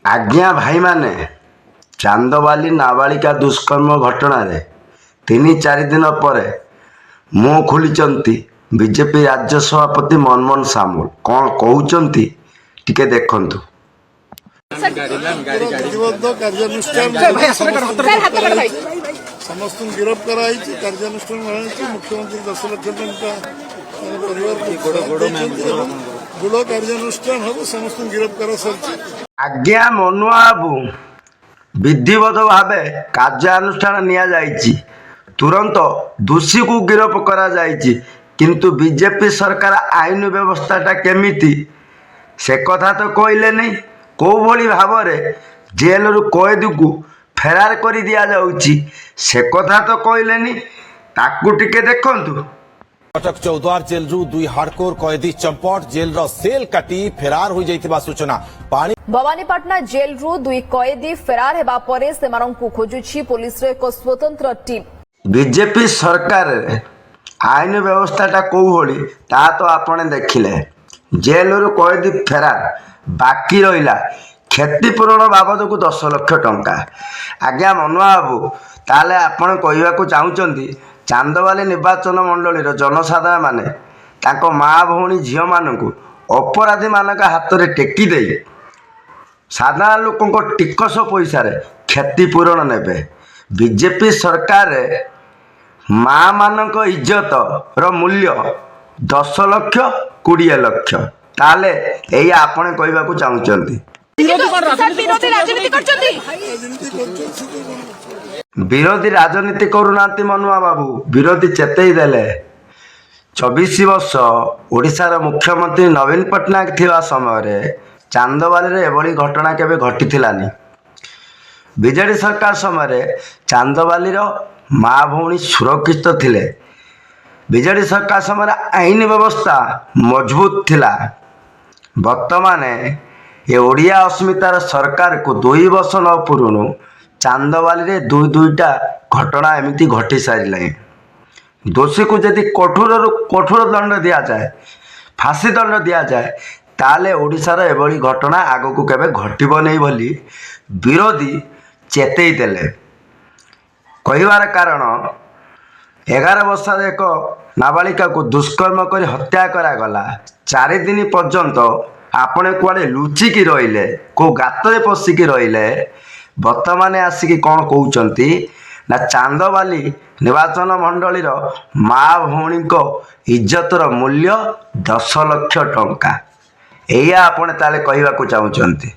ଆଜ୍ଞା ଭାଇମାନେ, ଚାନ୍ଦବାଲି ନାବାଳିକା ଦୁଷ୍କର୍ମ ଘଟଣାରେ 3-4 ଦିନ ପରେ ମୁହଁ ଖୋଲିଛନ୍ତି ବିଜେପି ରାଜ୍ୟ ସଭାପତି ମନମୋହନ ସାମଲ। କ'ଣ କହୁଛନ୍ତି, ଟିକେ ଦେଖନ୍ତୁ। ବିଧିବଦ୍ଧ କାର୍ଯ୍ୟାନୁଷ୍ଠାନ, ସମସ୍ତଙ୍କୁ ଗିରଫ କରାଯାଇଛି, କାର୍ଯ୍ୟାନୁଷ୍ଠାନ ନିଆଯାଇଛି। ମୁଖ୍ୟମନ୍ତ୍ରୀ 10 ଲକ୍ଷ ଟଙ୍କା ତାଙ୍କ ପରିବାରକୁ ଦେଇଛନ୍ତି ଏବଂ ଦୃଢ଼ କାର୍ଯ୍ୟାନୁଷ୍ଠାନ ହେବ। ସମସ୍ତଙ୍କୁ ଗିରଫ କରାସରିଛି। ଆଜ୍ଞା ମନୁଆ ବାବୁ, ବିଧିବଦ୍ଧ ଭାବେ କାର୍ଯ୍ୟାନୁଷ୍ଠାନ ନିଆଯାଇଛି, ତୁରନ୍ତ ଦୋଷୀକୁ ଗିରଫ କରାଯାଇଛି। କିନ୍ତୁ ବିଜେପି ସରକାର ଆଇନ ବ୍ୟବସ୍ଥାଟା କେମିତି, ସେ କଥା ତ କହିଲେନି। କେଉଁଭଳି ଭାବରେ ଜେଲରୁ କଏଦୀକୁ ଫେରାର କରି ଦିଆଯାଉଛି, ସେ କଥା ତ କହିଲେନି। ତାକୁ ଟିକେ ଦେଖନ୍ତୁ। କଟକ ଚୌଦ୍ୱାର ଜେଲରୁ ଦୁଇ ହାର୍ଡକୋର କଏଦୀ ଚମ୍ପଟ। ଜେଲର ସେଲ୍ କାଟି ଫେରାର ହୋଇଯାଇଥିବା ସୂଚନା। ପାଣି ଭବାନୀପାଟଣା ଜେଲରୁ ଦୁଇ କଏଦୀ ଫେରାର ହେବା ପରେ ସେମାନଙ୍କୁ ଖୋଜୁଛି ପୋଲିସର ଏକ ସ୍ୱତନ୍ତ୍ର ଟିମ୍। ବିଜେପି ସରକାରରେ ଆଇନ ବ୍ୟବସ୍ଥାଟା କେଉଁଭଳି, ତାହା ତ ଆପଣ ଦେଖିଲେ। ଜେଲରୁ କଏଦୀ ଫେରାର, ବାକି ରହିଲା କ୍ଷତିପୂରଣ ବାବଦକୁ 10 ଲକ୍ଷ ଟଙ୍କା। ଆଜ୍ଞା ମନୁଆ ବାବୁ, ତାହେଲେ ଆପଣ କହିବାକୁ ଚାହୁଁଛନ୍ତି, ଚାନ୍ଦବାଲି ନିର୍ବାଚନ ମଣ୍ଡଳୀର ଜନସାଧାରଣମାନେ ତାଙ୍କ ମା, ଭଉଣୀ, ଝିଅମାନଙ୍କୁ ଅପରାଧୀମାନଙ୍କ ହାତରେ ଟେକି ଦେଇ ସାଧାରଣ ଲୋକଙ୍କ ଟିକସ ପଇସାରେ କ୍ଷତିପୂରଣ ନେବେ? ବିଜେପି ସରକାରରେ ମା ମାନଙ୍କ ଇଜ୍ଜତର ମୂଲ୍ୟ 10 ଲକ୍ଷ, 20 ଲକ୍ଷ, ତାହେଲେ ଏଇଆ ଆପଣ କହିବାକୁ ଚାହୁଁଛନ୍ତି? ବିରୋଧୀ ରାଜନୀତି କରୁଛନ୍ତି। ରାଜନୀତି କରୁଛନ୍ତି, ସେ ତ କଣ? ବିରୋଧୀ ରାଜନୀତି କରୁନାହାନ୍ତି ମନୁଆ ବାବୁ, ବିରୋଧୀ ଚେତେଇ ଦେଲେ। 24 ବର୍ଷ ଓଡ଼ିଶାର ମୁଖ୍ୟମନ୍ତ୍ରୀ ନବୀନ ପଟ୍ଟନାୟକ ଥିବା ସମୟରେ ଚାନ୍ଦବାଲିରେ ଏଭଳି ଘଟଣା କେବେ ଘଟିଥିଲାନି। ବିଜେଡ଼ି ସରକାର ସମୟରେ ଚାନ୍ଦବାଲିର ମା ଭଉଣୀ ସୁରକ୍ଷିତ ଥିଲେ। ବିଜେଡ଼ି ସରକାର ସମୟରେ ଆଇନ ବ୍ୟବସ୍ଥା ମଜବୁତ ଥିଲା। ବର୍ତ୍ତମାନ ଏ ଓଡ଼ିଆ ଅସ୍ମିତାର ସରକାରକୁ 2 ବର୍ଷ ନ ପୂରୁଣୁ ଚାନ୍ଦବାଲିରେ ଦୁଇ ଦୁଇଟା ଘଟଣା ଏମିତି ଘଟି ସାରିଲାଣି। ଦୋଷୀକୁ ଯଦି କଠୋରରୁ କଠୋର ଦଣ୍ଡ ଦିଆଯାଏ, ଫାଶୀ ଦଣ୍ଡ ଦିଆଯାଏ, ତାହେଲେ ଓଡ଼ିଶାର ଏଭଳି ଘଟଣା ଆଗକୁ କେବେ ଘଟିବ ନାହିଁ ବୋଲି ବିରୋଧୀ ଚେତେଇ ଦେଲେ। କହିବାର କାରଣ, 11 ବର୍ଷର ଏକ ନାବାଳିକାକୁ ଦୁଷ୍କର୍ମ କରି ହତ୍ୟା କରାଗଲା। 4 ଦିନ ପର୍ଯ୍ୟନ୍ତ ଆପଣ କୁଆଡ଼େ ଲୁଚିକି ରହିଲେ, କେଉଁ ଗାତରେ ପଶିକି ରହିଲେ? ବର୍ତ୍ତମାନ ଆସିକି କ'ଣ କହୁଛନ୍ତି ନା, ଚାନ୍ଦବାଲି ନିର୍ବାଚନ ମଣ୍ଡଳୀର ମା ଭଉଣୀଙ୍କ ଇଜ୍ଜତର ମୂଲ୍ୟ 10 ଲକ୍ଷ ଟଙ୍କା। ଏଇଆ ଆପଣ ତାହେଲେ କହିବାକୁ ଚାହୁଁଛନ୍ତି?